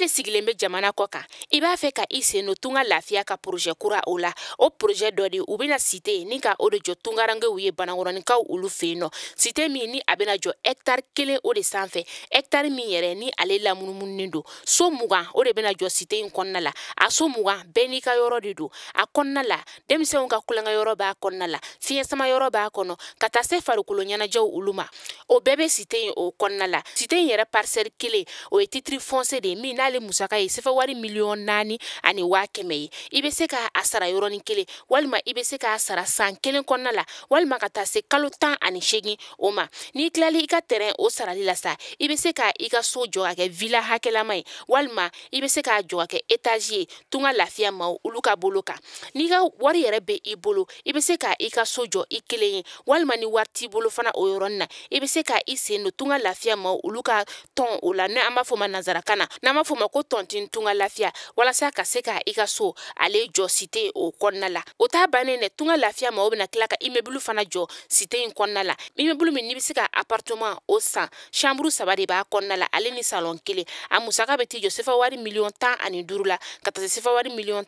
de sigilen bɛ jamana kɔ kan, i b'a fɛ ka i sen don Tunga Lafiya ka projet kura o la. O projet dɔ de u bɛna cité ni ka o de jɔ tungarankew ye Banankɔrɔninkaw olu fɛ yen nɔ. Cité min ni a bɛna jɔ hectare 1 o de sanfɛ, hectare min yɛrɛ ni ale lamunumununen don. So 20 o de bɛna jɔ cité in kɔnɔna la. A so 20 bɛɛ n'i ka yɔrɔ de don. A kɔnɔna la, denmisɛnw ka kulonkɛ yɔrɔ b'a kɔnɔna la, fiɲɛ sama yɔrɔ b'a kɔnɔ, ka taa se farikolo ɲɛnajɛw olu ma. O bɛɛ bɛ cité in o kɔnɔna la. Cité in yɛrɛ parcelle 1 o ye titre foncier de ye min n'ale musaka ye sefa wari 4,1 million ye. I bɛ se k'a sara yɔrɔnin kelen, walima i bɛ se k'a sara san 1 kɔnɔna la, walima ka taa se kalo 18 o ma. N'i tilali i ka terrain o sarali la sa, i bɛ se ka i ka so jɔ ka kɛ villa hakɛlama ye, walima i bɛ se k'a jɔ ka kɛ étage ye Tunga Lafiya maaw olu ka bolo kan. N'i ka wari yɛrɛ bɛ i bolo, i bɛ se ka i ka so jɔ i kelen ye, walima ni wari t'i bolo fana o yɔrɔnin na, i bɛ se ka i sen don Tunga Lafiya maaw olu ka tɔn o la, n'an b'a fɔ o ma nanzarakan na, n'an b'a fɔ o ma ko tontine Tunga Lafiya, walasa ka se ka i ka so ale jɔ cité o kɔnɔna la. O t'a bannen dɛ, Tunga Lafiya maaw bɛna tila ka immeuble fana jɔ cité in kɔnɔna la. Immeuble min n'i bɛ se ka appartement o san, chambre 3 de b'a kɔnɔna la, ale ni salon 1. A musaka bɛ t'i jɔ sefa wari 15 million la, ka taa se sefa wari 17 million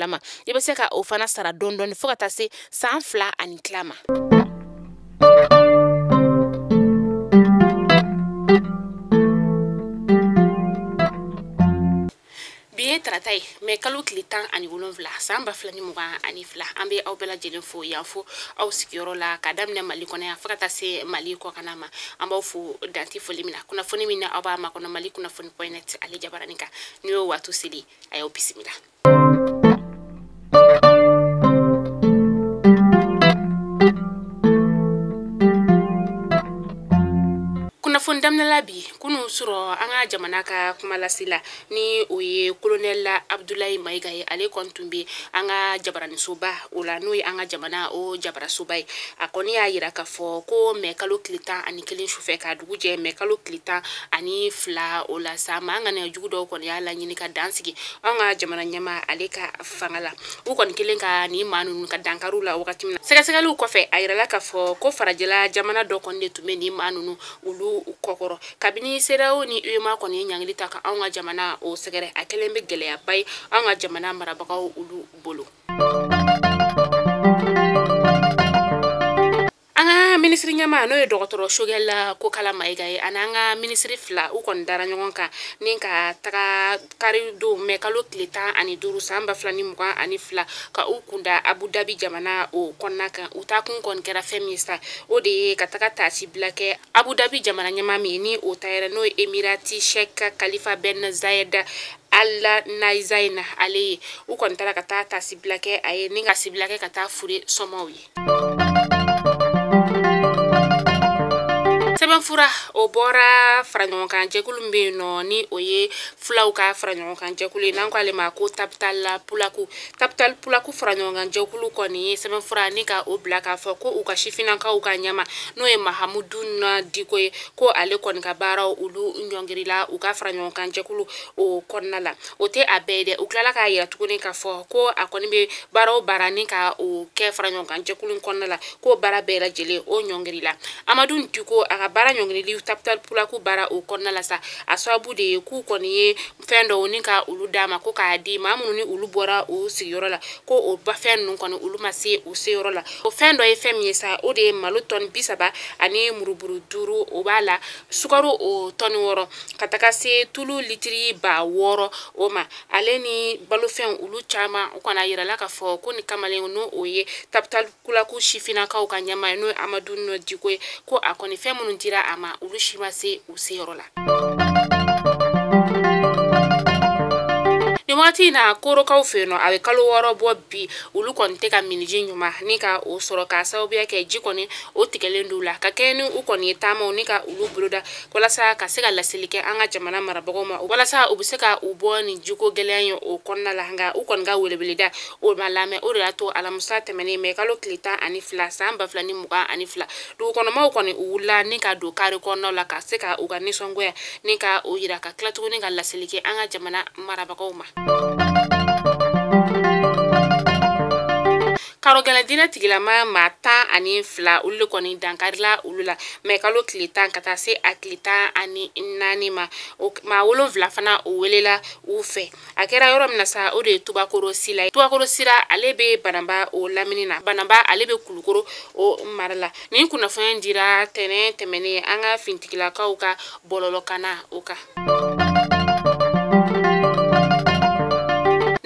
ma. I bɛ se ka o fana sara dɔɔni dɔɔni fo ka taa se san 2 ani tila ma. Bi ye tarata ye, mɛ kalo tile 17 san 2022. An bɛ aw bɛɛ lajɛlen fo yan fo aw sigiyɔrɔ la, ka daminɛ Mali kɔnɔ yan fo ka taa se Mali kɔkanna ma. An b'aw fo danti foli min na. Kunnafoni min na aw b'a makɔnɔ Mali kunnafoni point net ale jabaranin kan, n'o y'o waati seli, a y'aw bisimila. Kunnafoni daminɛla bi kunun sɔrɔ an ka jamana ka kumalasi la, ni o ye colonel Abdoulaye Maïga ye. Ale kɔni tun bɛ an ka jabaranisoba o la, n'o ye an ka jamana o jabarasoba ye. A kɔni y'a yira k'a fɔ ko mɛ kalo tile 11 sufɛ ka dugu jɛ mɛ kalo tile 12 o la sa, maa ŋaniya jugu dɔw kɔni y'a laɲini ka dan sigi an ka jamana ɲɛmaa ale ka fanga la. U kɔni kelen ka nin maa ninnu ka dankariw la wagati min na, sɛgɛsɛgɛliw kɔfɛ a yirala k'a fɔ ko farajɛla jamana dɔ kɔni de tun bɛ nin maa ninnu olu kɔkɔrɔ. Kabini CEDEAO ni UEMOA kɔni ye ɲangili ta ka anw ka jamana o sɛgɛrɛ, a kɛlen bɛ gɛlɛyaba ye anw ka jamana marabagaw olu bolo. An ka minisiri ɲɛmaa, n'o ye dɔgɔtɔrɔ Choguel Kokalla Maïga ye, ani an ka minisiri 2, u kɔni dara ɲɔgɔn kan ni ka taga kari don mɛ kalo tile 15 san 2022, ka u kunda Abu Dhabi jamana o kɔnɔna kan. U taakun kɔni kɛra fɛn min ye sa, o de ye ka taga taasi bila kɛ Abu Dhabi jamana ɲɛmaa min ni o ta yɛrɛ, n'o ye Emirati Sheikh Khalifa Ben Zayed Al Nahyan ale ye. U kɔni taara ka taa taasi bila kɛ a ye ni ka sibila kɛ ka taa fure sɔmaw ye. Sɛbɛnfura o bɔra faraɲɔgɔnkan jɛkulu min bɛ yen nɔ, ni o ye fulaw ka faraɲɔgɔnkan jɛkulu ye, n'an ko ale ma ko Tabital Pulaku. Tabital Pulaku faraɲɔgɔnkan jɛkulu kɔni ye sɛbɛnfura ni ka o bila k'a fɔ ko u ka sifinnakaw ka ɲɛma, n'o ye Mahamudu Diko ye, ko ale kɔni ka baaraw olu ɲɔngirila u ka faraɲɔgɔnkan jɛkulu o kɔnɔna la. O tɛ a bɛɛ ye dɛ, u tilala k'a yira tuguni k'a fɔ ko a kɔni bɛ baara o baara ni ka o kɛ faraɲɔgɔnkan jɛkulu kɔnɔna la, k'o baara bɛɛ lajɛlen o ɲɔngirila. Amadu Diko a ka baara ɲɔngirili Tabital Pulaku baara o kɔnɔna la sa, a sababu de ye k'u kɔni ye fɛn dɔw ni ka olu d'a ma, ko k'a di maa minnu ni olu bɔra o sigiyɔrɔ la, ko o ba fɛn ninnu kɔni olu ma se u seyɔrɔ la. O fɛn dɔ ye fɛn min ye sa, o de ye malo tɔni 30 ani muruburu 5 o b'a la, sukaro o tɔni 6, ka taga se tulu litiri 6000 o ma, ale ni balofɛnw olu caman. U kɔni a yirala k'a fɔ ko nin kamalen, n'o o ye Tabital Pulaku sifinnakaw ka ɲɛmaa ye, n'o ye Amadu Diko ye, ko a kɔni fɛn minnu dira a ma, olu si ma se u seyɔrɔ la. Nin wagati in na, korokaw fɛ yen nɔ, a bɛ kalo 6 bɔ bi, olu kɔni tɛ ka miniji ɲuman ni ka o sɔrɔ, k'a sababuya kɛ ji kɔni o tigɛlen don la, ka kɛɲɛ ni u kɔni ye taamaw ni ka olu boloda walasa ka se ka laseli kɛ an ka jamana marabagaw ma, walasa u bɛ se ka u bɔ nin jiko gɛlɛya in o kɔnɔna la. Nka u kɔni ka weleweleda o ma lamɛn. O de y'a to alamisa tɛmɛnen mɛ kalo tile 12 san 2022, dugukɔnɔmaw kɔni u wulila ni ka don kari kɔnɔnaw la, ka se ka u ka nisɔngoya ni ka o yira, ka tila tuguni ka laseli kɛ an ka jamana marabagaw ma. Karogɛlɛn diinɛ tigilama maa 12 olu de kɔni dankarila olu la mɛ kalo tile 10 ka taa se a tile 14 ma. O maa 7 fana o welela u fɛ. A kɛra yɔrɔ min na sa, o de ye Tubakoro Sila ye. Tubakoro Sira ale bɛ Banamba o lamini na. Banamba ale bɛ Kulukoro o mara la. Nin kunnafoniya dira tɛnɛn tɛmɛnen an ka fintigilakaw ka bɔlɔlɔkanna o kan.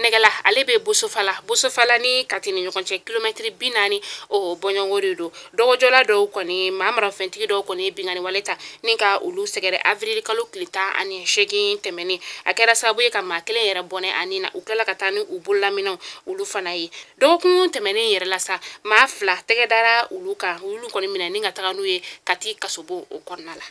Nɛgɛla ale bɛ Bosofala. Bosofala ni Kati ni ɲɔgɔn cɛ kilomɛtiri 40 o bɔɲɔgɔnko de don. Dɔgɔjɔla dɔw kɔni maa marafɛntigi dɔw kɔni ye binkanni wale ta ni ka olu sɛgɛrɛ avril kalo tile 18 tɛmɛnen. A kɛra sababu ye ka maa kelen yɛrɛ bɔnɛ a ni na. U tilala ka taa ni u bololaminɛw olu fana ye. Dɔgɔkun tɛmɛnen yɛrɛ la sa, maa 2 tɛgɛ dara olu kan, olu kɔni minɛ ni ka taga n'u ye Kati kasobon o kɔnɔna la.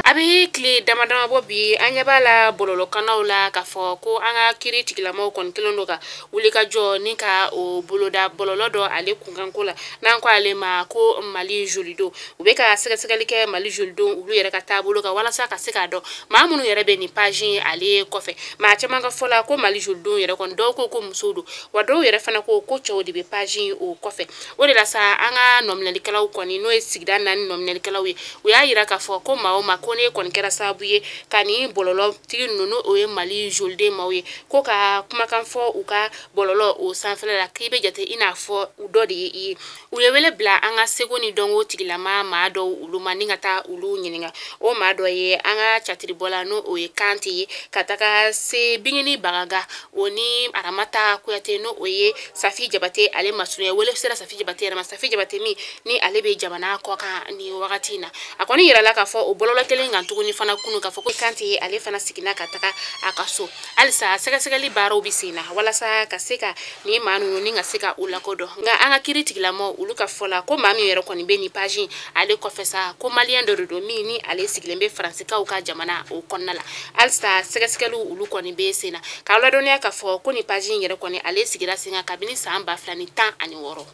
A bɛ tile dama dama bɔ bi, an ɲɛ b'a la bɔlɔlɔkannaw la k'a fɔ ko an ka kiiri tigilamaw kɔni kelen don ka wuli ka jɔ ni ka o boloda bɔlɔlɔ dɔ ale kunkanko la, n'an ko ale ma ko Mali jolidenw. U bɛ ka sɛgɛsɛgɛli kɛ Mali jolidenw olu yɛrɛ ka taabolo kan walasa ka se k'a dɔn maa minnu yɛrɛ bɛ nin page in ale kɔfɛ. Maa caman ka fɔ la ko Mali jolidenw yɛrɛ kɔni, dɔw ko ko musow don, wa dɔw yɛrɛ fana ko ko cɛw de bɛ page in o kɔfɛ. O de la sa, an ka nɔminɛlikɛlaw kɔni, n'o ye sigida 4 nɔminɛlikɛlaw ye, u y'a yira k'a fɔ ko maa o maa ko ne kɔni kɛra sababu ye ka nin bɔlɔlɔtigi ninnu, o ye Mali joliden maaw ye, ko ka kumakan fɔ u ka bɔlɔlɔ o sanfɛla la k'i bɛ jate i n'a fɔ u dɔ de ye i ye. U ye wele bila an ka seko ni dɔnko tigilama maa dɔw olu ma ni ka taa olu ɲininka. O maa dɔ ye an ka catiribɔla, n'o o ye Kante ye, ka taga se Bingini Bagaga o ni Aramata Kuyate, n'o o ye Safi Jabate ale masurunya. Wele sera Safi Jabate yɛrɛ ma, Safi Jabate min ni ale bɛ jamana kɔ kan nin wagati in na. A kɔni yirala k'a fɔ o bɔlɔlɔ kelen kan tuguni fana kunu k'a fɔ ko Kante ale fana seginna ka taga a ka so. Halisa sɛgɛsɛgɛli baaraw bɛ sen na walasa ka se ka nin maa ninnu ni ka se ka u lakodɔn. Nka an ka kiiri tigilamɔgɔw olu ka fɔ la ko maa min yɛrɛ kɔni bɛ nin page ale kɔfɛ sa, ko maliyɛn dɔ de don min ni ale sigilen bɛ Faransikaw ka jamana o kɔnɔna la. Halisa sɛgɛsɛgɛliw olu kɔni bɛ sen na. K'aw ladɔnniya k'a fɔ ko nin page in yɛrɛ kɔni ale sigira sen kan kabini san 2016.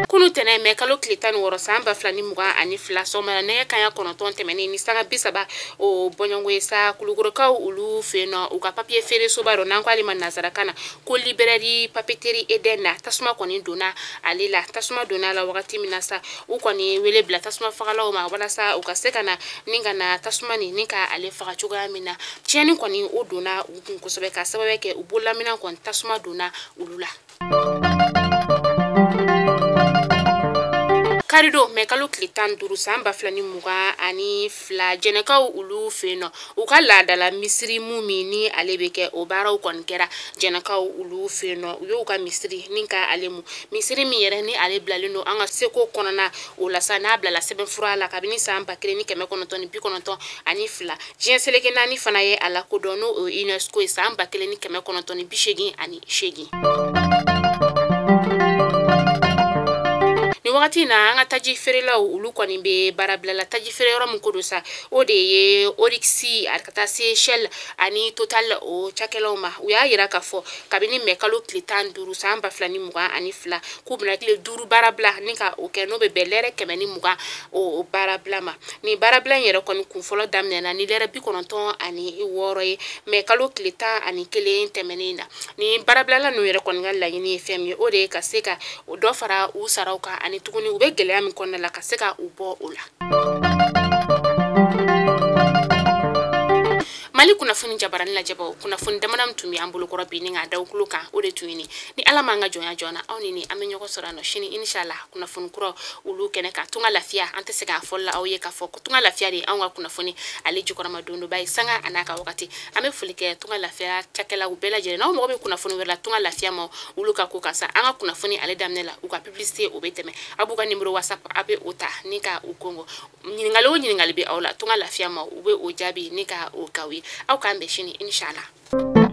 Kunu tɛnɛ mɛ kalo tile 16 san 2022 sɔgɔmada nɛgɛ kanɲɛ 9 tɛmɛnen ni sanga 30 o bɔɲɔgɔnko ye sa, Kulukorokaw olu fɛ yen nɔ, u ka papiye feere soba dɔ n'an ko ale ma nanzarakan na ko librairie papeterie Eden na, tasuma kɔni donna ale la. Tasuma donna a la wagati min na sa, u kɔni wele bila tasuma fagalaw ma walasa u ka se ka na ni ka na tasuma nin ni ka ale faga cogoya min na. Tiɲɛni kɔni o donna u kun kosɛbɛ ka sababu kɛ u bololaminɛn kɔni tasuma donna olu la. Karidon mɛ kalo tile 15 san 2022 Jɛnɛkaw olu fɛ yen nɔ, u ka laadala misiri mun min ni ale bɛ kɛ o baaraw kɔni kɛra Jɛnɛkaw olu fɛ yen nɔ. U y'u ka misiri ni ka ale mu misiri min yɛrɛ ni ale bilalen don an ka seko kɔnɔna o la sa, n'a bilala sɛbɛnfura la kabini san 1992, diɲɛ seleke 4 fana ye a lakodɔn n'o ye UNESCO ye san 1988. Nin wagati in na, an ka taji feerelaw olu kɔni bɛ baara bila la. Taji feere yɔrɔ min ko don sa, o de ye Oryx a ka taa se Shell ani Total o cakɛlaw ma. U y'a yira k'a fɔ kabini mɛ kalo tile 15 san 2022 k'u bɛna tile 5 baara bila ni ka o kɛ, n'o bɛ bɛn lɛrɛ 120 o baara bila ma. Nin baara bila in yɛrɛ kɔni kun fɔlɔ daminɛna ni lɛrɛ 96 ye mɛ kalo tile 11 tɛmɛnen na. Nin baarabilala ninnu yɛrɛ kɔni ka laɲini ye fɛn min ye, o de ye ka se ka dɔ fara u saraw kan ani tuguni u bɛ gɛlɛya min kɔnɔna la ka se ka u bɔ o la. Mali kunnafoni jabarani lajɛbaw, kunnafoni damada min tun bɛ an bolokɔrɔ bi ni k'a da tulo kan, o de tun ye nin. Ni Ala m'an ka jɔnya jɔna, aw ni an bɛ ɲɔgɔn sɔrɔ yan nɔ sini inshallah kunnafoni kura olu kɛnɛ kan. Tunga lafiya, an tɛ se k'a fɔ la aw ye k'a fɔ ko tunga lafiya de ye anw ka kunnafoni ale jukɔrɔma don dɔ ba ye sanga a n'a ka wagati. An bɛ foli kɛ tunga lafiya cakɛlaw bɛɛ lajɛlen. N'aw mago bɛ kunnafoni wɛrɛ la tunga lafiya ma olu ka ko kan sa, an ka kunnafoni ale daminɛ la u ka publicité o bɛ tɛmɛ, aw b'u ka numéro WhatsApp a bɛ o ta ni ka u kɔngɔ. Ɲininkali o ɲininkali bɛ aw la tunga lafiya ma, u bɛ o jaabi ni ka o k'aw ye. Aw k'an bɛn sini inshallah.